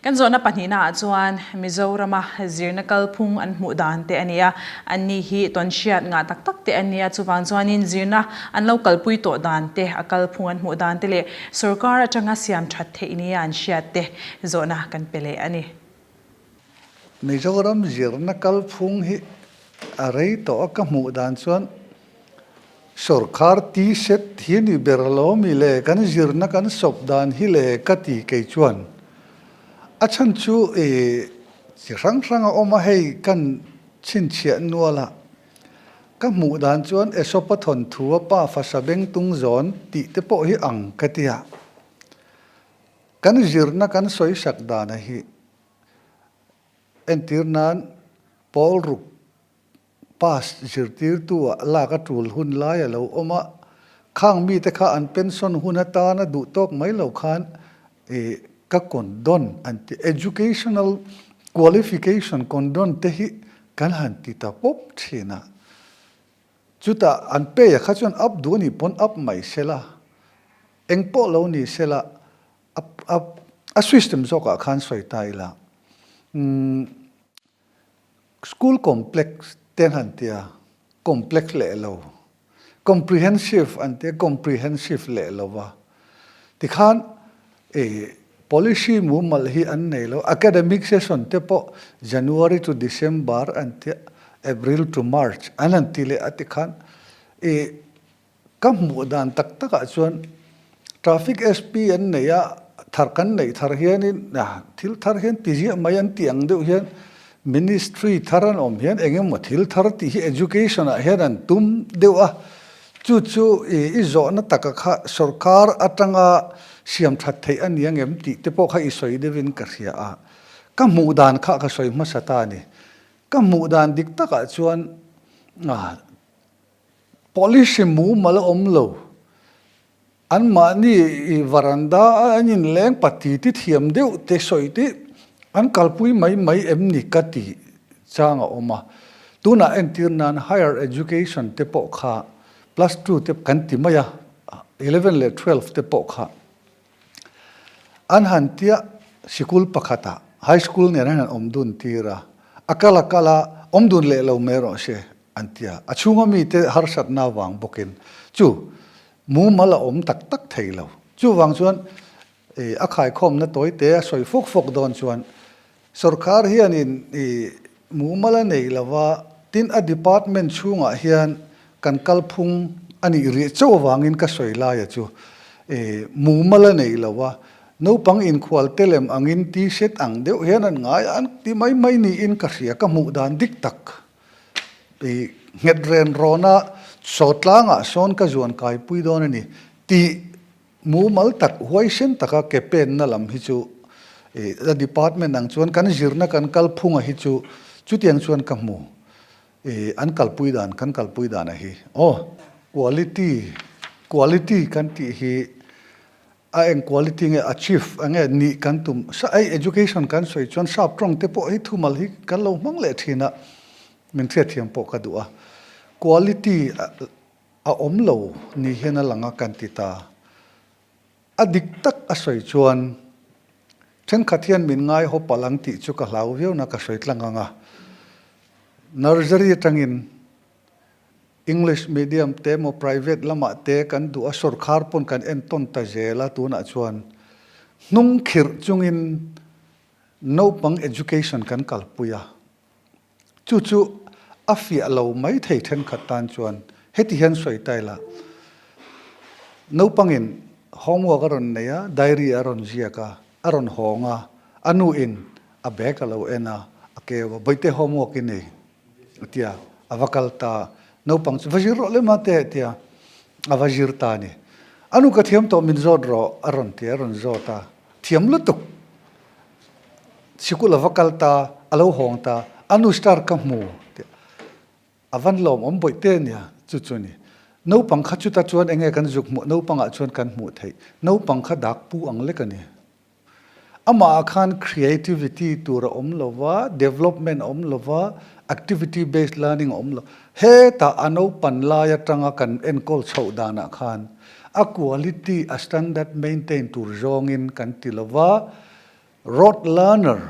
Kan zawhna pahnihnaah chuan Mizorama zirna kalphung an hmuh dan te a ni a, anni hi tawnhriat ngah tak tak te an ni a, chuvang chuanin zirna an lo kalpui tawh dan te, a kalphung an hmuh dan te leh sorkar atanga siam that theih nia an hriat te zawhna kan pe leh a ni. Mizoram zirna kalphung hi a rei tawh a, ka hmuh dan chuan sorkar T-shirt hi a ni ber lo mi le, kan zirna kan sawp dan hi le ka ti kei chuan. A chhan chu i chi hrang hrang a awm a, hei kan chhinchhiah nual a, ka hmuh dan chuan Aesop-a thawnthu a pa fasa bengtung zawn tih te pawh hi ang ka ti a. Kan zirna kan sawisak dana hi entir nan pawl ruk pass zirtirtu ah lak a tul hun lai a lo awm a, khang mite kha an pension hun atana duh tawk mai lo khan ih ka condon an ti educational qualification condon te hi kan han ti ta pawp thin a, chutah an pay a kha chuan up duh a nih pawn up mai sela engpawh lo ni sela a a a system zawkah khan sawi ta ila umm school complex te an han tia complex leh lo comprehensive an tia comprehensive leh lo va tikhan ih policy mumal hi an nei lo academic session te pawh January to December an tia April to March an han ti leh a tikhan ih Ka hmuh dan tak takah chuan Traffic SP an nei a, thar kan neih thar hianin thil thar hian ti ziah mai an tih ang deuh hian Ministry thar an awm hian eng emaw thil thar tih hi Education ah hian an tum deuh a, chu chu i zawhna taka kha sawrkar atanga siam that theih a ni ang em tih te pawh kha i sawi deuhin ka hria a, ka hmuh dan kha ka sawi hmasa ta a ni. Ka hmuh dan dik takah chuan Policy mumal a awm lo. Anmahni i varanda a an inleng pati ti thiam deuh te sawi te an kalpui mai mai em ni ka tih chang a awm a. Tunah entir nan higher education te pawh kha plus two te kan ti mai a, 11 leh 12 te pawh kha an han tia sikul pakhatah high school nen an han awm dun tir a, a kal a kal a awm dun leh lo mai rawh se An ti a, a chhunga mite harsatna avang bawkin chu mumal a awm tak tak thei lo. Chuvang chuan a khaikhawmna tawite a sawi fawk fawk dawn chuan sorkar hianin mumal a nei lo va, tin a department chhungah hian kan kalphung a nih rih chauh avangin ka sawi laia chu mumal a nei lo va, naupang inkhual te lem angin t-shirt ang deuh hian an ngai a, an ti mai mai niin ka hria, ka hmuh dan dik tak. I nghet ren rawn a, saw tlangah sawn ka zuan kaipui dawn a ni tih mumal tak, huaisen taka ke penna lam hi chu a department ang chuan kan zirna kan kalphunga hi chu chutiang chuan ka hmu. I an kalpui dan, kan kalpui dana hi aw. Quality, quality kan tih hi A eng quality nge achieve enge nih kan tum sa ei education kan sawi chuan sap tawng te pawh hi thumal hi kan lo hmang leh thin a, min hriatthiam pawh ka duh a. Quality a awm lo ni hian a lang a kan ti ta. A dik tak a sawi chuan thenkhat hian min ngai haw palh ang tih chu ka hlau viau na ka sawi tlang ang a. Nursery atangin English medium te emaw private lamah te kan duh a, sawrkhar pawn kan entawn ta zel a, tunah chuan hnung khirh chungin naupang education kan kalpui a, chu chu a fiah lo mai thei thenkhat tan chuan heti hian sawi ta ila, naupangin homework a rawn nei a, diary a rawn ziak a, a rawn hawng a, a nuin a bag a lo en a, a keu a, bawihte homework i nei. A ti a, a va kal ta. Naupang chu, Va zir rawh le mate, a ti a, a va zir ta a ni. A nu ka thiam tawh min zawt rawh, a rawn ti a, a rawn zawt a. Thiam lutuk. Sikul a va kal ta, a lo hawng ta, a nu star ka hmu, a ti a. A van lawmawm bawih te a nia, chu chu a ni. Naupang kha chuta chuan enge kan zuk hmuh, naupangah chuan kan hmuh theih. Naupang kha dak pu ang lek a ni. Amah ah khan creativity tur a awm lo va, development a awm lo va, activity based learning a awm lo. Hetah a naupan lai atanga kan enkawl chhoh danah khan a quality, a standard maintain tur zawngin kan ti lo va. Rote learner,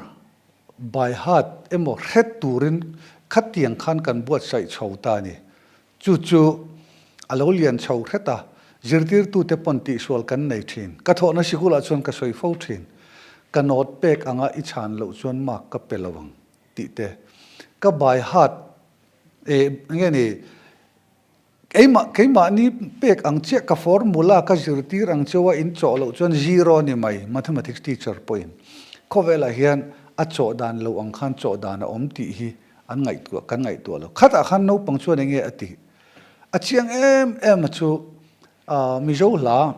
by heart emaw hret turin khatiang khan kan buatsaih chho ta a ni. Chu chu a lo lian chho hret a, zirtirtute pawn tihsual kan nei thin. Ka thawhna sikulah chuan ka sawi fo thin. Ka note pek anga i chhan loh chuan mark ka pe lo ang tih te. Ka by heart eh nge ni Keimah, keimahni pek ang chiah ka formula ka zirtir ang cheu a in chawh loh chuan zero a ni mai, mathematics teacher pawhin khawvelah hian a chawh dan lo ang khan chawh dan a awm tih hi an ngaihtuah, kan ngaihtuah lo. Khatah khan naupang chuan enge a tih? A chiang em em a chu Mizo hla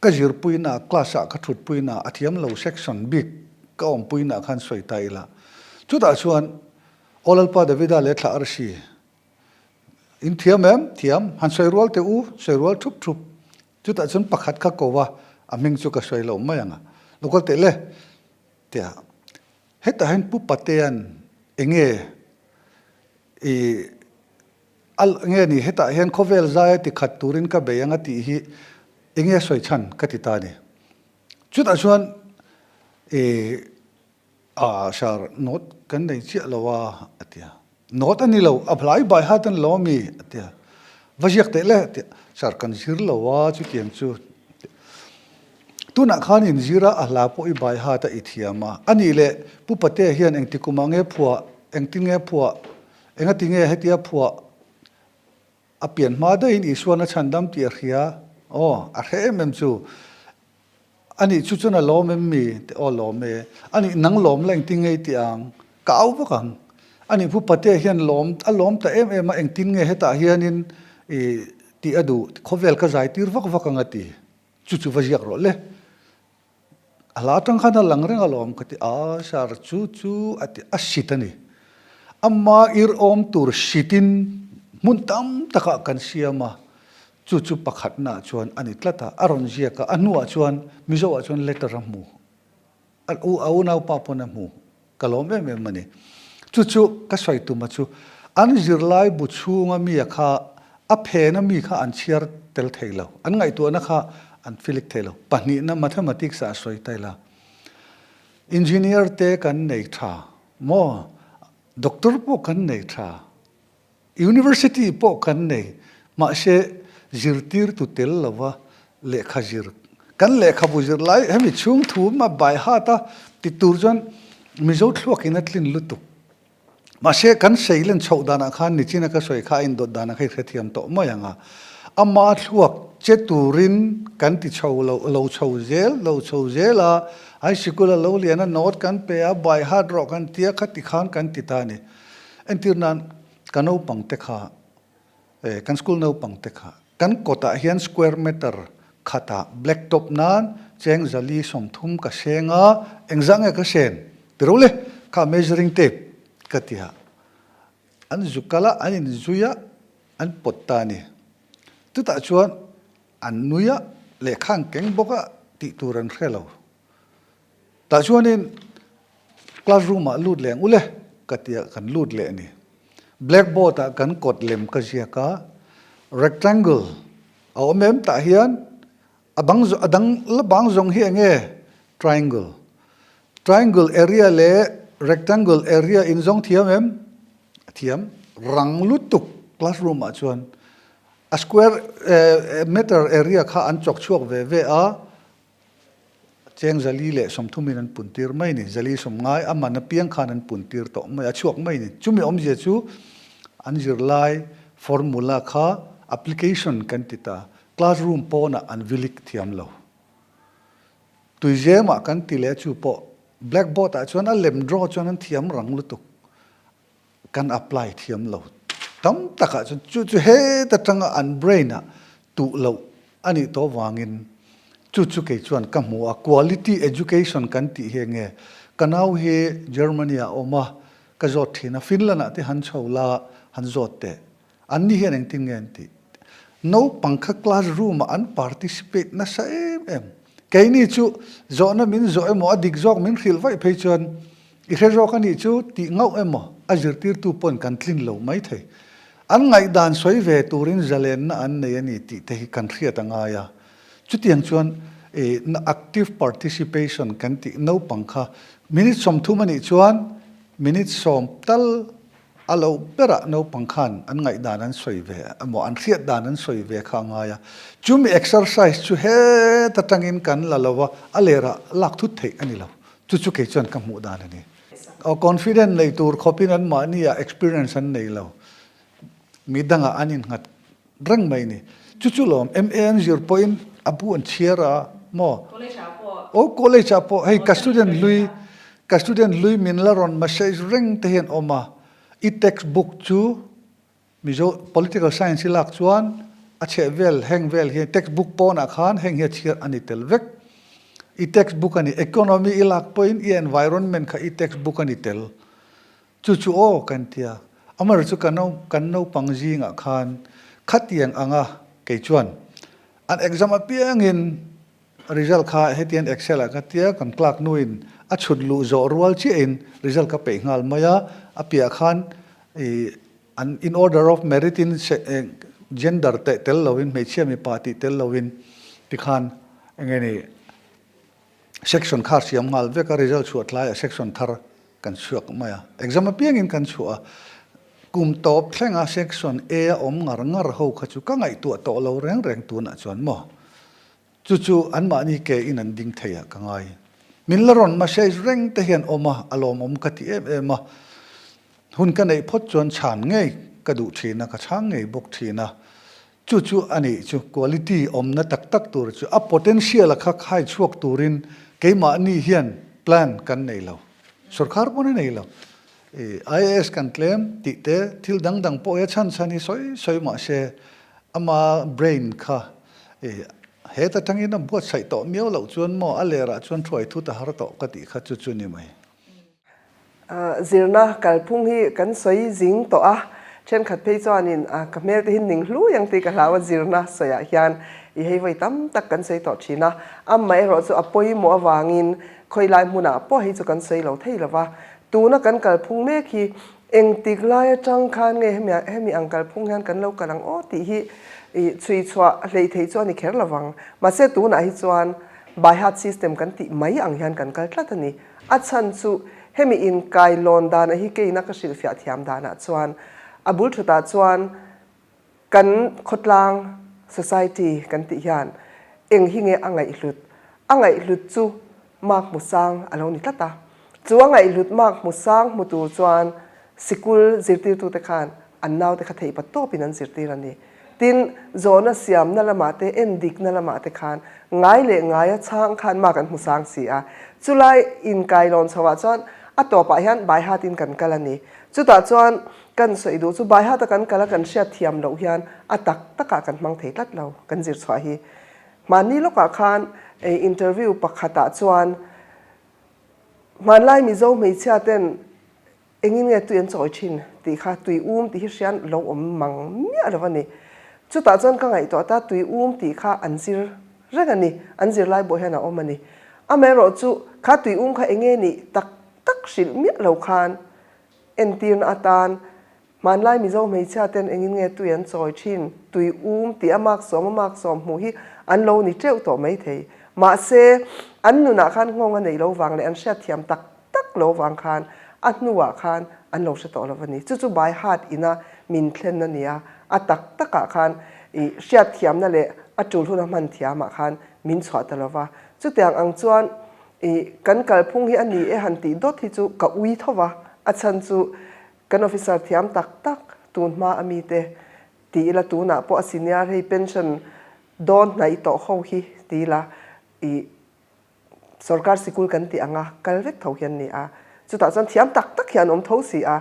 ka zirpuina, class ah ka thutpuina, a thiam lo section bik ka awmpuina khan sawi ta ila. Chutah chuan Aw Lalpa Davida leh thla arsi In thiam em? Thiam. Han sawi rual teh u, sawi rual thup thup. Chutah chuan pakhat kha ko a, a hming chu ka sawi lo mai ang a. Lo kal teh le, tia. Hetah hian Pu Patea'n enge i a nge ni hetah hian khawvel zaia ti khat turin ka bei ang a tih hi enge a sawi chhan ka ti ta a ni. Chutah chuan i A sir, note kan nei chiah lo a, a ti a. Note a ni lo, a hlai bai hat a ni lo ami? a ti a. Va ziak teh le, a ti a. Sir, kan zir lo a, chutiang chu. Tunah khan in zir a, a hla pawh i bai hat a i thiam a. A nih leh, Pu Patea hian engti kumah nge phuah, engtin nge phuah, engati nge hetia phuah a pian hma daihin Isuan a chhandam tih a hria. Aw, a hre em em chu. A nih chu chuan a lawm em mi? Ti aw lawm e. A nih nang lawm la engtin nge i tih ang? Ka au vak ang. A nih Pu Patea hian lawm a lawm ta em em a, engtin nge hetah hianin i tih a duh? Khawvel ka zai tir vak vak ang a ti. Chu chu va ziak rawh le. A hla atang khan a lang reng alawm ka ti a, sir chu chu a ti a sit a ni. Ama ir awm tur sitin hmun tam takah kan siam a, Chu chu pakhatnaah chuan a ni tlat a, a rawn ziak a, a hnuah chuan Mizoah chuan letter a hmu, a u a unaupa pawn a hmu, ka lawm em em a ni. Chu chu ka sawi tuma chu an zirlai bu chhunga mi a kha a phena mi kha an chhiar tel thei lo, an ngaihtuahna kha an filik thei lo. Pahnihna mathematics ah a sawi ta ila, engineer te kan nei tha maw, doctor pawh kan nei tha, University pawh kan nei, mahse zirtirtu tel lova lehkha zir, kan lehkhabu zir lai hemi chhung thu a bai hat a ti tur chuan Mizo thluakin a tlin lutuk. Mahse kan seilen chhoh danah khan nichina ka sawi kha a indawt danah kha i hrethiam tawh mai ang a. Ama thluak che turin kan ti chho lo, lo chho zel, lo chho zel a, high sikul a lo lian a, note kan pe a, bai hat rawh kan tia khati khan kan ti ta a ni. Entir nan ka naupang te kha eh kan school naupang te kha kan kawtah hian square meter khatah black top nan cheng zali 30 ka seng a, engzah nge ka sen ti ro le kha measuring tape ka ti a, an zu kal a an inzui a an pawt ta a ni. Chutah chuan an nui a lehkha an keng bawk a tih tur an hre lo. Tah chuanin class room ah lut leh ang ule ka ti a, kan lut leh a ni. Blackboard ah kan kawt lem ka ziak a, rectangle a awm em tah hian a bang a dang la bang zawng hi eng nge triangle. Triangle area leh rectangle area in zawng thiam em? A thiam rang lutuk classroom ah chuan a square meter area kha an chawk chhuak ve ve a, Cheng 130 in an pun tir mai ni, 190 a man apiang khan an pun tir tawh mai, a chhuak mai ni. Chumi awmzia chu an zirlai formula kha application kan ti ta, classroom pawnah an vilik thiam lo. Tuizemah kan ti leh chu pawh blackboard ah chuan a lem draw chuan an thiam rang lutuk. Kan apply thiam lo tam takah chuan chu chu heta tanga an brain ah tuh loh a nih tawh vangin chu chu kei chuan ka hmu a, quality education kan tih hi enge ka nau hi Germany ah a awm a, ka zawt thin a, Finland ah te han chho la han zawt teh, an ni hian engtin nge an tih? Naupang kha class room ah an participate nasa em em, keini chu zawhna min zawh emaw a dik zawk min hrilh vaih phei chuan I hre zawk a nih chu tih ngauh emaw a zirtirtu pawn kan tlin lo mai thei. An ngaihdan sawi ve turin zalenna an nei a ni tih te hi kan hriat a ngai a. Chutiang chuan. ih active participation kan tih naupang kha minute 30 a nih chuan minute sawm tal a lo berah naupang khan an ngaihdan an sawi ve emaw an hriat dan an sawi ve kha a ngai a. Chumi exercise chu het atangin kan la lo a, a lerah lak thut theih a ni lo. Chu chu kei chuan ka hmuh dan a ni. Confident nei tur khawpin an mahniah experience an nei lo. Mi dangah an innghat reng mai ni. Chu chu lawm MA an zir pawhin a bu an chhiar a maw? College ah pawh. Aw college ah pawh hei ka student hlui ka student hlui min la rawn message reng te hian awm a. I text book chu Mizo political science i lak chuan a chheh vel heng vel hi text book pawnah khan heng hi a chhiar a ni tel vek. I text book a ni. Economy i lak pawhin i environment kha i text book a ni tel. Chu chu aw kan ti a, amaherawhchu chu kan kan naupang zingah khan khatiang anga kei chuan an exam apiangin result kha hetiang excel ah ka tia kan clerk nuin a chhut luh zawh rual chiahin result ka peih nghal mai a, a piah khan ih an in order of merit in gender teh tel lovin hmeichhia mipa tih tel lovin tikhan enge ni section kha siam nghal vek a result chhuah tlaiah section thar kan chhuak mai a, exam apiangin kan chhuah a, kum tawp thlenga section A a awm ngar ngar ho kha chu ka ngaihtuah tawh lo reng reng tunah chuan maw? Chu chu anmahni ke in an ding thei ah ka ngai. Min la rawn message reng te hian awm a, a lawmawm ka ti em em a, hun ka neih phawt chuan chhan ngei ka duh thin a, ka chhang ngei bawk thin a, Chu chu a nih chu quality awmna tak tak tur chu a potential a kha khai chhuak turin keimahni hian plan kan nei lo. Sorkar pawn a nei lo. I IAS kan tlem tih te thil dang dang pawh hi a chhan chhan hi sawi sawi mah se ama brain kha i het atangin a buatsaih tawh miau loh chuan maw a lerah chuan thuai thut a har tawh ka tih kha chu chu ni mai. Zirna kalphung hi kan sawi zing tawh a, thenkhat phei chuanin ka hmel te hi ning hlui ang tih ka hlau a, zirna sawiah hian i hei vawi tam tak kan sawi tawh thin a, amaherawh chu a pawimawh avangin khawilai hmunah pawh hei chu kan sawi lo thei lo va, tuna kan kalphung mek hi engtik lai atang khan nge hemi ang kalphung hian kan lo kal ang aw tih hi chhui chhuah hleih theih chu a ni kher lo vang, mahse tunah hi chuan by heart system kan tih mai ang hian kan kal tlat a ni. A chhan chu hemi inkai lawn dana hi keina ka hrilhfiah thiam danah chuan a bul thutah chuan kan khawtlang, society, kan tih hian eng hi nge a ngaihhlut? A ngaihhlut chu mark hmu sang a lo ni tlat a. Chu a ngaihhlut mark hmu sang hmu tur chuan sikul zirtirtute khan an naute kha theih pat tawpin an zirtir a ni. Tin, zawhna siamna lamah te, endikna lamah te khan ngai leh ngaia chhang khan mark an hmu sang si a. Chulai inkailawn chhoah chuan a tawpah hian Baihatin kan kal a ni. Chutah chuan kan sawi duh chu Baihata kan kal a kan hriat thiam loh hian a tak takah kan hmang thei tlat lo kan zir chhuah hi. Hmanni lawkah khan interview pakhatah chuan hmanlai Mizo hmeichhia ten Engin nge tui an chawi thin tih kha tui um tih hi hrian lo awm mang miah lo a ni. Chutah chuan ka ngaihtuah ta tui um tih kha an zir reng a ni, an zirlai pawh hian a awm a ni. Amaherawh chu kha tui um kha enge nih tak tak hrilh miah lo khan entirna atan hmanlai Mizo hmeichhia ten engin nge tui an chawi thin, tui um tih a maksawm a maksawm hmuh hi an lo ni teuh tawh maithei. Mahse an nunah khan nghawng a neih lo vang leh an hriatthiam tak tak lo vang khan a hnuah khan an lo hre tawh lo a ni. Chu chu by heart ina min thlen a ni a, a tak takah khan i hriatthiamna leh a tul huna hman thiamah khan min chhuah ta lo va. Chutiang ang chuan i kan kalphung hi a ni e han tih dawt hi chu ka ui tho va, a chhan chu kan officer thiam tak tak tun hma a mite ti ila tunah pawh a senior hei pension dawn hnaih tawh ho hi ti ila i Sorkar sikul kan tih anga kal vek tho hian ni a, chutah chuan thiam tak tak hian awm tho si a,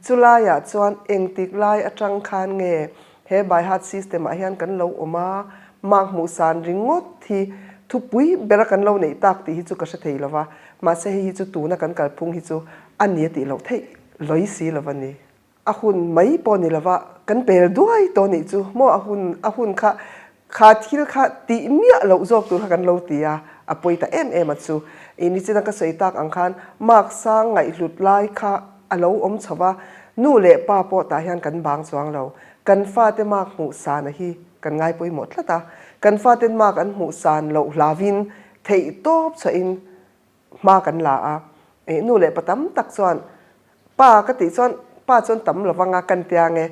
chulaiah chuan engtik lai atang khan nge he by heart system ah hian kan lo awm a, mark hmuh san ringawt hi thupui bera kan lo neih tak tih hi chu ka hre thei lova, mahse hei hi chu tuna kan kalphung hi chu a ni a tih loh theih lawi si lova ni. A hun mai pawh ni lova kan pel duai tawh nih chu maw a hun a hun kha kha thil kha tih miah loh zawk tur kha kan lo ti a, a pawi ta em em a chu. I nichina ka sawi tak ang khan mark sang ngaihhlut lai kha a lo awm chho va, nu leh pa pawh tah hian kan bang chuang lo. Kan fate mark hmuh sana hi kan ngai pawimawh tlat a. Kan faten mark an hmuh san loh hlauin theih tawp chhuahin hma kan la a. Ih nu leh pa tam tak chuan pa ka tih chuan pa chuan tam lo vang a kan tia nge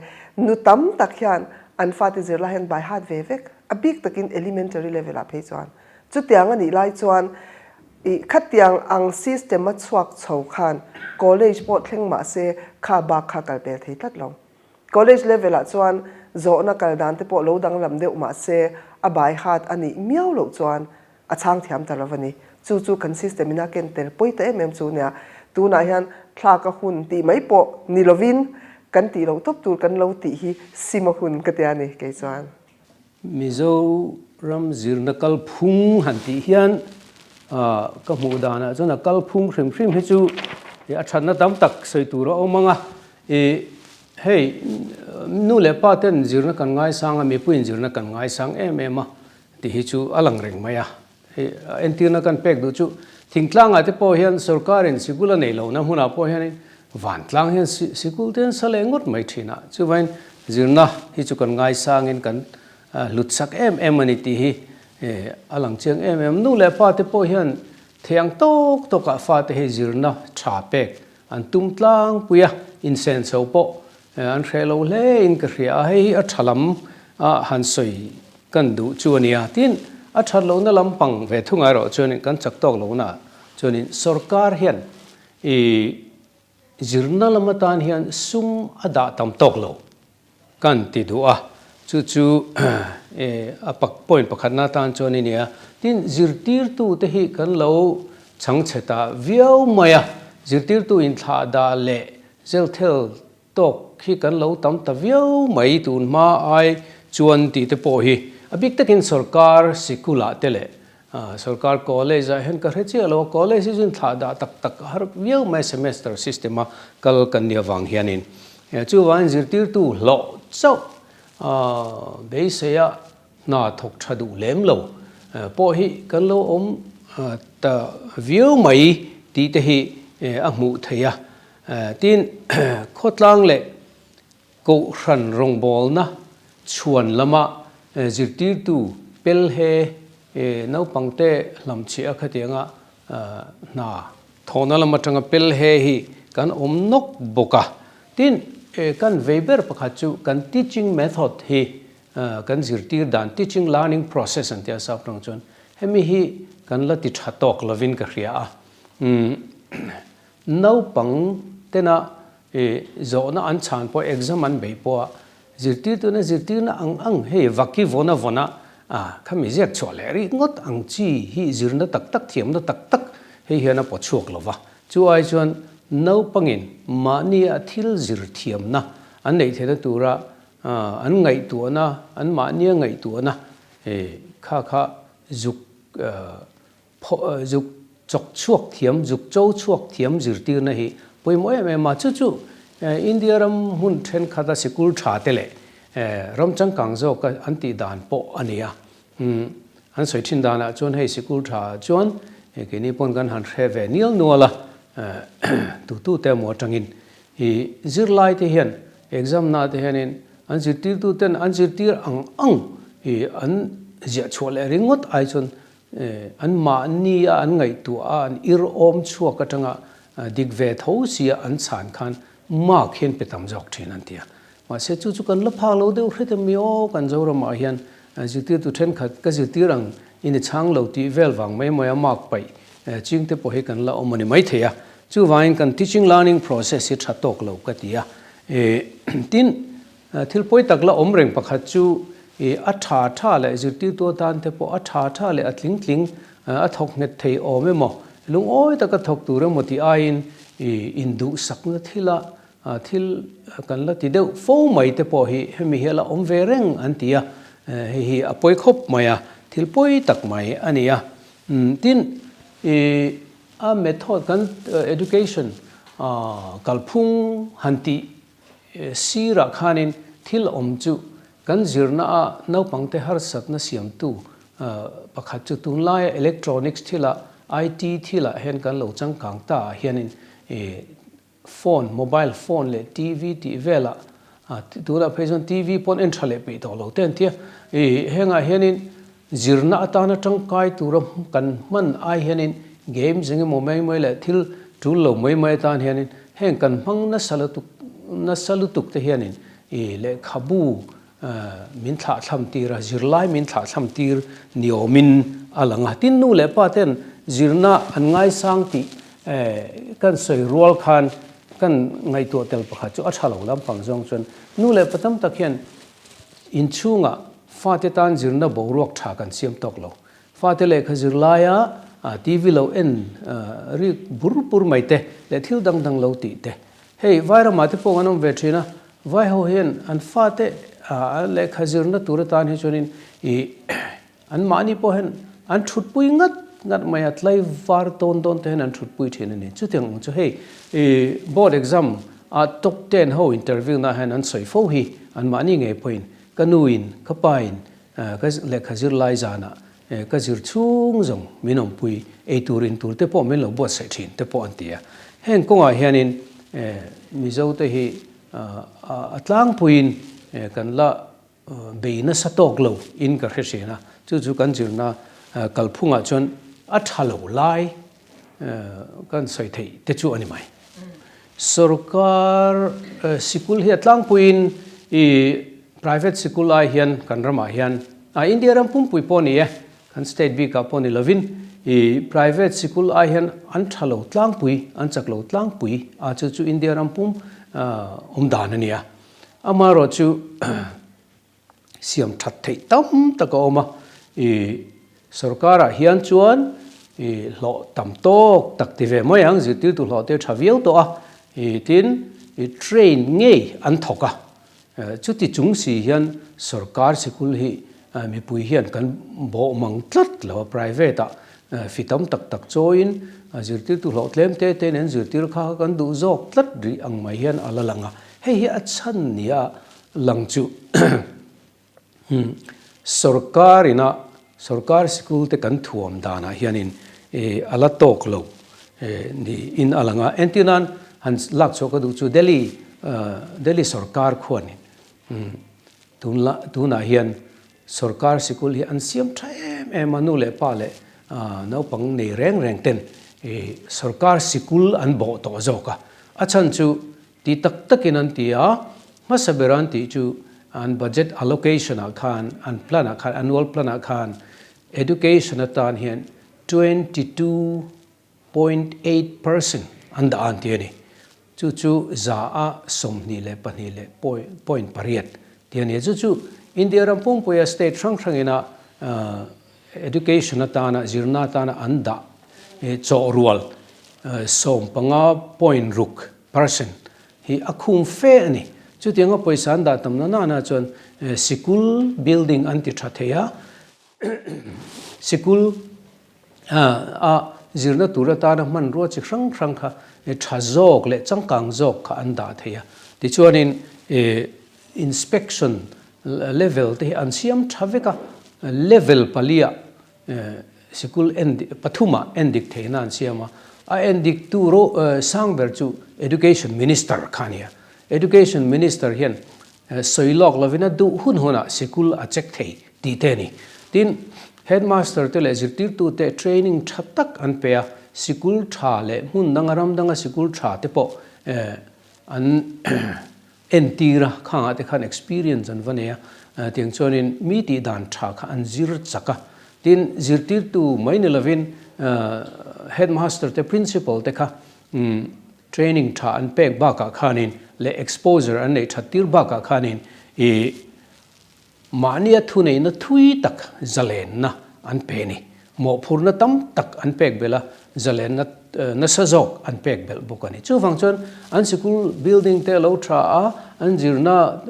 nu tam tak hian an fate zirlai hian by heart ve vek a bik takin elementary level ah phei chuan chutiang a nih lai chuan ih khatiang ang system a chhuak chho khan college pawh thleng mah se kha bak kha kal pel thei tlat lo. College level ah chuan zawhna kal dan te pawh lo danglam deuh mah se a by heart a nih miau loh chuan a chhang thiam ta lo a ni. Chu chu kan system in a ken tel pawi ta em em chu nia. Tunah hian thlak a hun tih mai pawh ni lovin kan tih loh tawp tur kan lo tih hi sim a hun ka tia ni kei chuan. Mizoram zirna kalphung han tih hian ka hmuh danah chuan a kalphung hrim hrim hi chu a thatna tam tak sawi tur a awm ang a. Ih hei nu leh pa ten zirna kan ngaisang a, mipuiin zirna kan ngaisang em em a tih hi chu a lang reng mai a. Hei entirna kan pek duh chu thingtlangah te pawh hian sorkarin sikul a neih lohna hmunah pawh hianin vantlang hian sikul te an sa leh ngawt mai thin a. Chuvangin zirna hi chu kan ngaisangin kan hlut sak em em a ni tih hi a lang chiang em em. Nu leh pa te pawh hian thiang tawk tawkah fate hi zirna tha pek an tum tlangpui a, insenso pawh an hreh lo hle in ka hria a, hei hi a tha lam a han sawi kan duh chu a nia. Tin, a that lohna lampang ve thung erawh chuanin kan chak tawk lohna chuanin sorkar hian i zirna lam atan hian sum a dah tam tawk lo. Kan ti duh a, chu chu a point pakhatna atan chuan i nia. Tin, zirtirtute hi kan lo chhangchhe ta viau mai a, zirtirtu inthlahdah leh zelthel tawk hi kan lo tam ta viau mai tun hma ai chuan tih te pawh hi a bik takin sorkar sikulah te leh Sorkar college ah hian ka hre chiah lo a, college hi chu thlah dah tak tak a har viau mai semester system a kal kan nih avang hianin. Chuvangin zirtirtu hlawh chauh beisei a hna thawk tha duh lem lo pawh hi kan lo awm ta viau mai tih te hi a hmuh theih a. Tin, khawtlang leh Kohhran rawngbawlna chhuan lama zirtirtu pelhe naupangte hlamchhiah a khatianga hna thawhna lam atanga pelhe hi kan awm nawk bawk a. Tin, kan vei ber pakhat chu kan teaching method hi kan zirtir dan, teaching learning process an tia sap tawng chuan, hemi hi kan la ti tha tawk lovin ka hria a. Naupang tena zawhna an chhan pawh exam an beih pawha zirtirtuna zirtirna ang ang hei vaki vawna vawna khami ziak chhuah leh rih ngawt ang chi hi zirna tak tak thiamna tak tak hei hian a paw chhuak lo va. Chu ai chuan naupangin mahnia thil zir thiamna an neih theihna tura an ngaihtuahna an mahnia ngaihtuahna kha kha zuk Zuk chawk chhuak thiam, zuk cho chhuak thiam zirtirna hi pawimawh em em a, chu chu India ram hmun thenkhat a sikul tha te leh ram changkang zawk a an tih dan pawh a ni a. An sawi thin danah chuan hei sikul tha ah chuan keini pawn kan han hre ve nial nual a, tutute emaw atangin i zirlai te hian exam na te hianin an zirtirtu ten an zirtir ang ang i an ziah chhuah leh ringawt ai chuan An mahni a an ngaihtuah a, an ir awm chhuak atanga dik ve tho sia an chhan khan mark hian pe tam zawk thin an ti a. Mahse chu chu kan la phak lo deuh hret em mi aw, kan Zoramah hian zirtirtu thenkhat ka zirtir ang in i chhang lo tih vel vang mai mai a mark paih ching te pawh hi kan la awm a ni maithei a. Chuvangin kan teaching learning process hi tha tawk lo ka ti a. Tin, Thil pawi tak la awm reng pakhat chu i a tha tha leh zirtirtu atan te pawh a tha tha leh a tling tling a thawk nghet thei awm emaw, lungawi taka thawk tur emaw tih aiin i induhsakna thila thil kan la ti deuh fo mai te pawh hi hemi hi a la awm ve reng an ti a, hei hi a pawi khawp mai a, thil pawi tak mai a ni a. Tin, i a method kan education kalphung han tih Sirah khanin thil awm chu kan zirnaah naupangte harsatna siamtu pakhat chu tunlaia electronics thilah, IT thilah hian kan lo changkang ta ah hianin phone, mobile phone leh TV tih velah tunah phei chuan TV pawn en tha leh peih tawh lo te an ti a, hengah hianin. zirna atana tangkai tura kan hman ai hianin games engemaw mai mai leh thil tul lo mai mai atan hianin heng kan hmang nasa lutuk nasa lutuk te hianin ih lehkhabu min thlahthlam tir a, zirlai min thlahthlam tir ni awmin a lang a. Tin, nu leh pa ten zirna an ngaisang tih kan sawi rual khan kan ngaihtuah tel pakhat chu a tha lo lampang zawng chuan nu leh pa tam tak hian inchhungah fate tan zirna boruak tha kan siam tawk lo. Fate lehkha zirlaia TV lo en rik bur bur mai te leh thil dang dang lo tih te. Hei Vairamah te pawh an awm ve thin a, Vai ho hian an fate lehkha zirna tur atan hi chuanin ih an mahni pawh hian an thutpui ngat ngat mai a, tlaivar tawn dawn te hian an thutpui thin a ni. Chutiang ang chu hei ih board exam ah top ten ho interview na hian an sawi fo hi an mahni ngei pawhin ka nu in ka pa in ka lehkha zir lai zanah ka zir chhung zawng min awmpui ei tur in tur te pawh min lo buatsaih thin te pawh an ti a. Heng kawngah hianin Mizo te hi a tlangpuiin kan la bei nasa tawk lo in ka hre thin a, chu chu kan zirna kalphungah chuan a tha lo lai kan sawi theih te chu a ni mai. Sorkar sikul hi a tlangpuiin i private sikul ai hian kan ramah hian India ram pumpui pawh a ni e, Kan state bikah pawh ni lovin i private sikul ai hian an tha lo tlangpui, an chak lo tlangpui a, chu chu India ram pum awm dan a nia. Amaherawh chu siam that theih tam tak a awm a, i sorkarah hian chuan i hlawh tam tawk tak ti ve mai ang, zirtirtu hlawh te tha viau tawh a, i tin i train ngei an thawk a, Chuti chung si hian sorkar sikul hi mipui hian kan bawh mang tlat lo a, private ah fi tam tak tak chawiin zirtirtu hlawh tlem te te nen zirtir kha kha kan duh zawk tlat rih ang mai hian a la lang a, hei hi a chhan nia lang chu sorkar ina Sorkar sikul te kan thuam danah hianin a la tawk lo niin a lang a. Entir nan han lak chhuah ka duh chu Delhi Delhi sorkar khuanin tunla tunah hian sorkar sikul hi an siam tha em em a, nu leh pa leh naupang nei reng reng ten sorkar sikul an bawh tawh zawk a. A chhan chu Ti tak takin an ti a, hmasa ber an tih chu an budget allocation ah khan, an plan ah khan, annual plan ah khan education atan hian 22.8 percent an dah a an ti a ni. Chu chu za a 22 leh point pariat ti a ni a. Chu chu India ram pumpuia state hrang hrangina education atana zirna atana an dah chawhrual 15 point ruk Person hi a khum fe a ni. Chutianga pawisa an dah tam na nana chuan sikul building an ti tha thei a, sikul a zirna tur atana hmanrua chi hrang hrang kha tha zawk leh changkang zawk kha an dah thei a. Tichuanin inspection level te hi an siam tha vek a, level paliah Sikul en pathumah en dik theihna an siam a, a en dik tu ro sang ber chu Education Minister kha a ni a. Education Minister hian sawi lawk lovin a duh hun hunah sikul a check thei tih te a ni. Tin, Headmaster te leh zirtirtu te training tha tak an pe a, sikul tha leh hmun danga ram danga sikul tha te pawh an Entir a, khangah te khan experience an va nei a, tiang chuanin mi tih dan tha kha an zir chak a. Tin, zirtirtu mai ni lovin headmaster te, principal te kha training tha an pek bakah khanin leh exposure an neih that tir bakah khanin ih Mahnia thuneihna thui tak zalenna an pe a ni. Mawhphurhna tam tak an pek belh a, zalenna nasa zawk an pek belh bawk a ni. Chuvang chuan an sikul building te a lo tha a, an zirna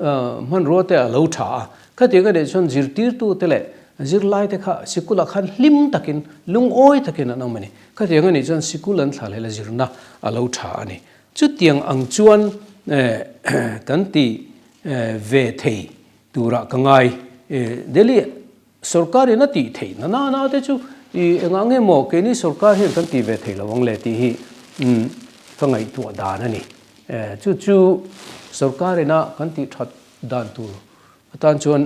hmanrua te a lo tha a. Khatiang a nih chuan zirtirtu te leh zirlai te kha sikulah khan hlim takin, lungawi takin an awm a ni. Khatiang a nih chuan sikul an thla hlel a, zirna a lo tha a ni. Chutiang ang chuan kan ti ve thei turah ka ngai. Delhi sorkarin a tih theih na nana te chu i engah nge maw keini sorkar hian kan tih ve thei lo ang le tih hi ka ngaihtuah dan a ni. Chu chu sorkarina kan tih that dan tur atan chuan.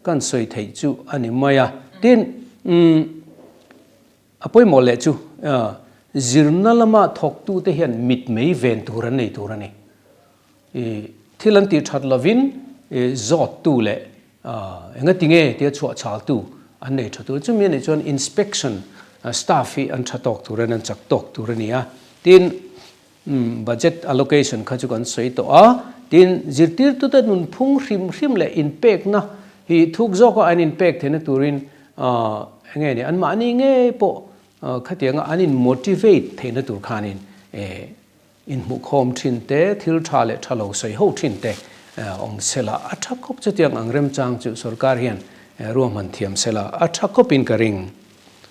kan sawi theih chu a ni mai a. Tin, a pawimawh leh chu zirna lama thawktute hian mitmei ven tur an nei tur a ni. Thil an tih that lovin zawttu leh engati nge tia chhuah chhaltu an nei tha tur. Chumi anih chuan inspection staff hi an tha tawk tur a ni, an chak tawk tur a ni a. Tin, budget allocation kha chu kan sawi tawh a. Tin, zirtirtute nunphung hrim hrim leh inpekna hi thuk zawka an inpek theihna turin enge ni anmahni ngei pawh khatianga an in motivate theihna tur khanin Inhmuhkhawm thin te, thil tha leh tha lo sawi ho thin te awm sela a tha khawp chutiang ang remchang chu sorkar hian ruahman thiam sela a tha khawpin ka ring.